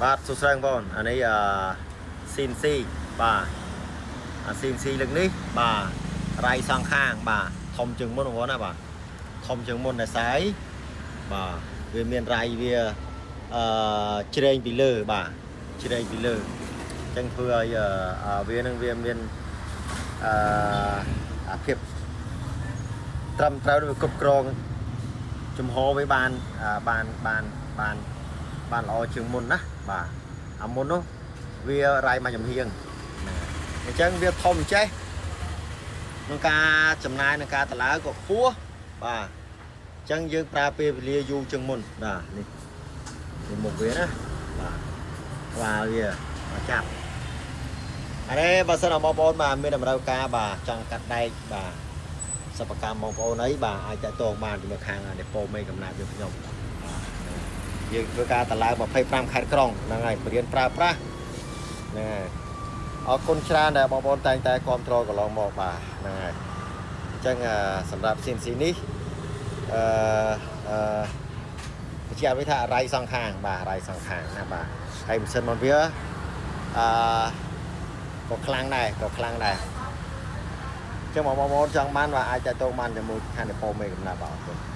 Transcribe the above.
បាទសួស្តីបងប្អូនអានេះអឺ CNC បាទអា CNC លើកនេះបាទរៃសងខាងបាទធំជាងមុនបងប្អូនណាបាទធំជាងមុនដែលស្អីបាទវាមានរៃវាអឺជ្រែងពីលើបាទជ្រែងពីលើអញ្ចឹងធ្វើឲ្យអឺវានឹងវាមានអឺអាភាពត្រឹមត្រូវវាគ្រប់គ្រងចំហវាបានបានបានបានបានល្អជាងមុនណាបាទអាមុននោះវារៃមកចំហៀងណាអញ្ចឹងវាធំចេះក្នុងការចំណាយក្នុងការតឡើងក៏ខ្ពស់បាទអញ្ចឹងយើងប្រើពេលវេលាយូរជាងមុនបាទនេះនេះមុខវាណាបាទក្បាលវាមកចាប់អរេបើសិនបងប្អូនបាទមានតម្រូវការបាទចង់កាត់ដែកបាទសិប្បកម្មបងប្អូនអីបាទអាចតាក់ទងបានជាមួយខាងដេប៉ូមេកំណាចយើងខ្ញុំបាទយើងធ្វើការតឡើង25ខេត្តក្រុងហ្នឹងហើយបរៀនប្រើប្រាស់ហ្នឹងហើយអរគុណច្រើនដែលបងប្អូនតែងតែគ្រប់គ្រងកន្លងមកបាទហ្នឹងហើយអញ្ចឹងសម្រាប់ CNC នេះអឺអឺបញ្ជាក់វិញថារៃសងខាងបាទរៃសងខាងណាបាទហើយម៉ាស៊ីនរបស់វាអឺក៏ខ្លាំងដែរក៏ខ្លាំងដែរអញ្ចឹងបងប្អូនចង់បានបាទអាចតាក់ទងបានជាមួយខាងដេប៉ូមេកំណាប់បាទអរគុណ។